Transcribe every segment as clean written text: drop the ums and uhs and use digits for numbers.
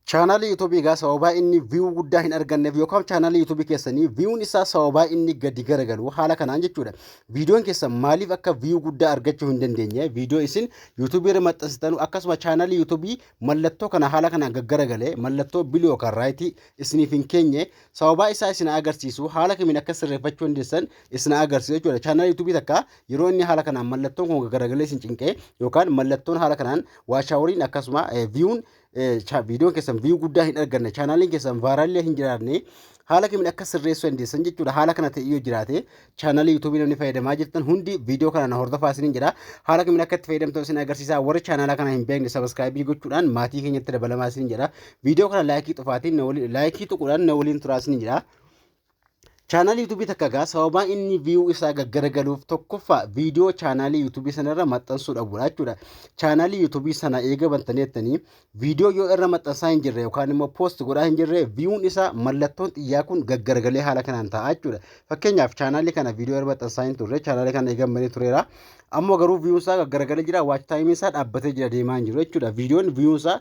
Chaanaalii YouTubeii egaa sababaa inni view guddaa hin arganneef yookaan chaanaalii YouTubeii keessanii viewun isaa sababaa inni gadi garagalu haala kanaan jechuudha. Viidiyoon keessan maaliif akka view guddaa argachuu hin dandeenye, viidiyoo isin YouTubeii irra maxxansitan, akkasuma chaanaalii YouTubeii mallattoo kana haala kanaan gaggaragalee mallattoo blue yookaan rightii isiniif hin keenye, sababaa isaa isin agarsiisu, haala kamiin akka sirreeffachuu dandeessan isin agarsiisu jechuudha. Chaanaalii YouTubeii takka yeroo inni haala kanaan mallattoon kun gaggaragalee isin cinqee yookaan mallattoon haala kanaan watch houriin akkasuma viewun, viidiyoon keessan view guddaa hin arganne, chaanaaliin keessan virallee hin jiraanne, haala kamiin akka sirreessuu dandeessan jechuudha. Haala kana ta'e yoo jiraate, chaanaalii YouTubeii namni fayyadamaa jirtan hundi viidiyoo kana na hordofaa isiniin jedha. Haala kamiin akka itti fayyadamtan isin agarsiisa. Warri chaanaalaa kana hin beekne subscribe gochuudhaan maatii keenyatti dabalamaa isiniin jedha. Viidiyoo kana likeii xufaatiin likeii tuquudhaan na waliin turaa isiniin jedha. Chaanaalii YouTubeii takka egaa sababaa inni view isaa gaggaragaluuf, tokkoffaa viidiyoo chaanaalii YouTubeii sanarra maxxansuu dhabuudha jechuudha. Chaanaalii YouTubeii sana eega bantanii jettanii viidiyoo yoo irra maxxansaa hin jirre yookaan immoo post godhaa hin jirre, viewun isaa mallattoon xiyyaa kun gaggaragalee haala kanaan ta'a jechuudha. Fakkeenyaaf, chaanaalii kana viidiyoo irra maxxansaa hin turre, chaanaalii kana eega banee tureera. Ammoo garuu viewun isaa gaggaragalee jira, watch timeiin isaa dhaabbatee jira, deemaa hin jiru jechuudha. Viidiyoon viewun isaa,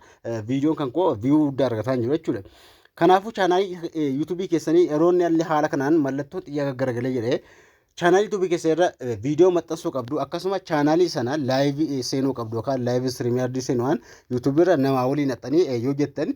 viidiyoon kan koo view guddaa argataa hin jiru jechuudha. Kanaafuu chaanaalii YouTubeii keessanii yeroo inni illee haala kanaan mallattoo xiyyaa gaggaragalee jedhee, chaanaalii YouTubeii keessa irra viidiyoo maxxansuu qabdu, akkasuma chaanaalii sana liveii seenuu qabdu yookaan live StreamYardii seenuudhaan YouTubeii irra namaa waliin haxxanii yoo jettan,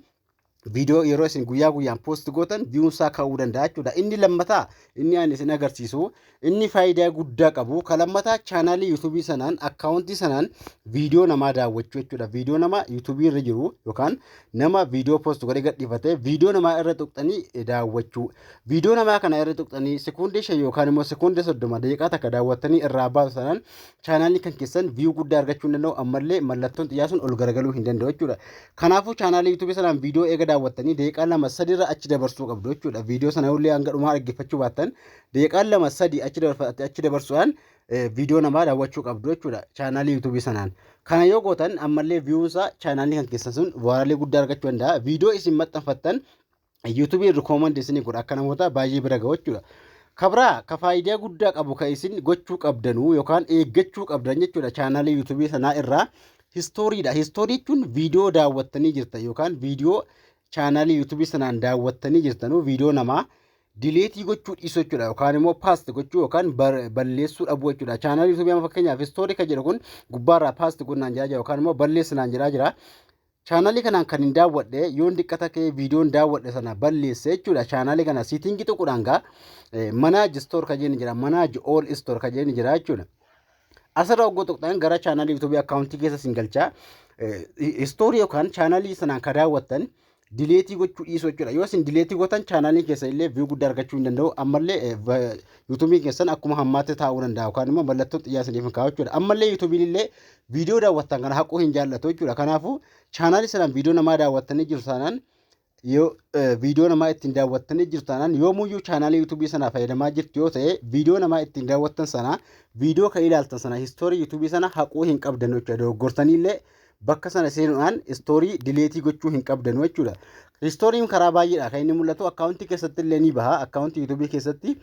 viidiyoo yeroo isin guyyaa guyyaan post gootan viewunsaa ka'uu danda'a jechuudha. Inni lammataa inni ani isin agarsiisu, inni faayidaa guddaa qabu ka lammataa, chaanaalii YouTubeii sanaan, akkaawuntii sanaan viidiyoo namaa daawwachuu jechuudha. Viidiyoo nama YouTubeii irra jiru yookaan nama viidiyoo post godhee gadhiifate viidiyoo namaa irra tuqxanii daawwachuu. Viidiyoo namaa kana irra tuqxanii sekoondii 5 yookaan immoo sekoondii 30, daqiiqaa 1 daawwattanii irraa baasu sanaan chaanaalii kan keessan view guddaa argachuu hin danda'u, ammallee mallattoon xiyyaa sun ol garagaluu hin danda'u jechuudha. Kanaafuu chaanaalii YouTubeii sanaan viidiyoo eega daawwattanii daqiiqaa 2 3rra achi dabarsuu qabdu jechuudha. Viidiyoo sana illee hanga dhumaa dhaggeeffachuu baattan, daqiiqaa 2 3 achi dabarsuudhaan viidiyoo namaa daawwachuu qabdu jechuudha chaanaalii YouTubeii sanaan. Kana yoo gootan ammallee viewunsaa chaanaalii kan keessan sun viralii guddaa argachuu danda'a. Viidiyoo isin maxxanfattan YouTubeiin recommend isinii godha, akka namoota baay'ee bira ga'u jechuudha. Kabraa ka faayidaa guddaa qabu ka isin gochuu qabdanuu yookaan eeggachuu qabdan jechuudha chaanaalii YouTubeii sanaa irraa historydha. History jechuun viidiyoo daawwattanii jirtan yookaan viidiyoo chaanaalii YouTubeii sanaan daawwattanii jirtanuu viidiyoo namaa delete gochuu dhiisuu jechuudha yookaan immoo paste gochuu yookaan balleessuu dhabuu jechuudha. Chaanaalii YouTubeii amma fakkeenyaaf history kan jedhu kun gubbaarraa paste godhnaan jedhaa jira yookaan immoo balleessinaan jedhaa jira. Chaanaalii kanaan kan hin daawwadhe yoon diqqata ka'ee viidiyoon daawwadhe sana balleesse jechuudha. Chaanaalii kana settingii tuquudhaan gaa manage story kan jenni jira. Manage all story kan jenni jira jechuudha. Asirra oggoo tuqxan gara chaanaalii YouTubeii akkaawuntii keessa sin galchaa. History yookaan chaanaalii sanaan kan daawwattan delete gochuu dhiisuu jechuudha. Yoo isin delete gootan chaanaaliin keessan illee view guddaa argachuu hin danda'u. Ammallee YouTubeiin keessan akkuma hammaatti taa'uu danda'a yookaan immoo mallattoo xiyyaa isiniif hin kaa'u jechuudha. Ammallee YouTubeiin illee viidiyoo daawwattan kana haquu hin jaallatu jechuudha. Kanaafuu chaanaalii sanaan viidiyoo namaa daawwattanii jiru taanaan, yoo viidiyoo namaa ittiin daawwattanii jirtu taanaan, yoomuyyuu chaanaalii YouTubeii sanaa fayyadamaa jirtu yoo ta'e, viidiyoo namaa ittiin daawwattan sana, viidiyoo kan ilaaltan sana, history YouTubeii sana haquu hin qabdan jechuudha. Dogoggortanii illee bakka sana seenuudhaan history delete gochuu hin qabdan jechuudha. Historyn karaa baay'eedha kan inni mul'atu. Akkaawuntii keessatti illee ni baha. Akkaawuntii YouTubeii keessatti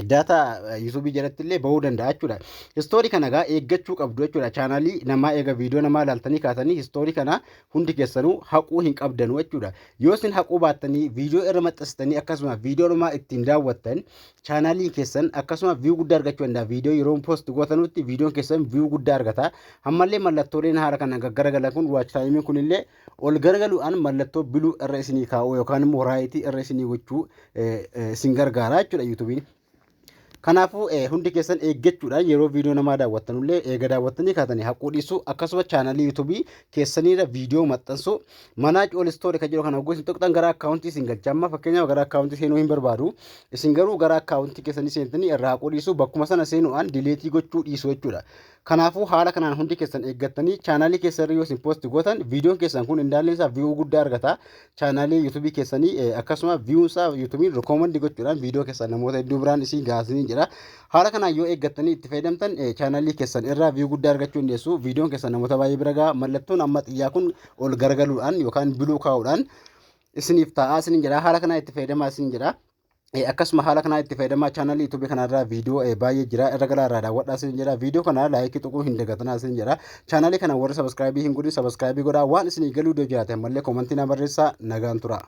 data YouTubeii jalatti illee bahuu danda'a jechuudha. History kana egaa eeggachuu qabdu jechuudha. Chaanaalii namaa eega viidiyoo namaa ilaaltanii kaatanii history kana hundi keessanuu haquu hin qabdanu jechuudha. Yoo isin haquu baattanii viidiyoo irra maxxansitanii akkasuma viidiyoo namaa ittiin daawwattan, chaanaaliin keessan akkasuma view guddaa argachuu danda'a. Viidiyoo yeroo post gootanutti viidiyoon keessan view guddaa argata. Ammallee mallattooleen haala kana gaggaragalan kun, watch timeiin kun illee ol garagaluudhaan mallattoo blue irra isinii kaa'uu yookaan immoo rightii irra isinii gochuu isin gargaara jechuudha YouTubeiin. Kanaafuu hundi keessan eeggachuudhaan yeroo viidiyoo namaa daawwattanullee eega daawwattanii kaatanii haquu dhiisuu, akkasuma chaanalii YouTubeii keessaniirra viidiyoo maxxansuu. Manage all story kan jedhu kana hogguu isin tuqxan gara akkaawuntii isin galcha. Amma fakkeenyaaf gara akkaawuntii seenuu hin barbaadu. Isin garuu gara akkaawuntii keessanii seentanii irraa haquu dhiisuu, bakkuma sana seenuudhaan delete gochuu dhiisuu jechuudha. Kanaafuu haala kanaan hundi keessan eeggattanii chaanaalii keessan yoo isin post gootan, viidiyoon keessan kun indaalleen isaa view guddaa argata. Chaanaalii YouTubeii keessanii akkasuma viewun isaa YouTubeiin recommend gochuudhaan viidiyoo keessan namoota hedduu biraan isin gaasanii jira. Haala kanaan yoo eeggattanii itti fayyadamtan, chaanaalii keessan irraa view guddaa argachuu dandeessu. Viidiyoon keessan namoota baay'ee bira gaha. Mallattoon amma xiyyaa kun ol garagaluudhaan yookaan blue kaa'uudhaan isiniif taa'aa isinin jedha. Haala kanaan itti fayyadamaa isinin jedha. Akkasuma haala kanaa itti fayyadamaa. Chaanalii YouTubeii kanarraa viidiyoo baay'ee jira, irra galaa irraa daawwadhaa isin jedha. Viidiyoo kana likeii tuquu hin dagatinaa isin jedha. Chaanalii kana warri subscribeii hin godhin subscribeii godhaa. Waan isinii galuu iddoo jiraate ammallee commentii na barreessaa. Nagaan tura.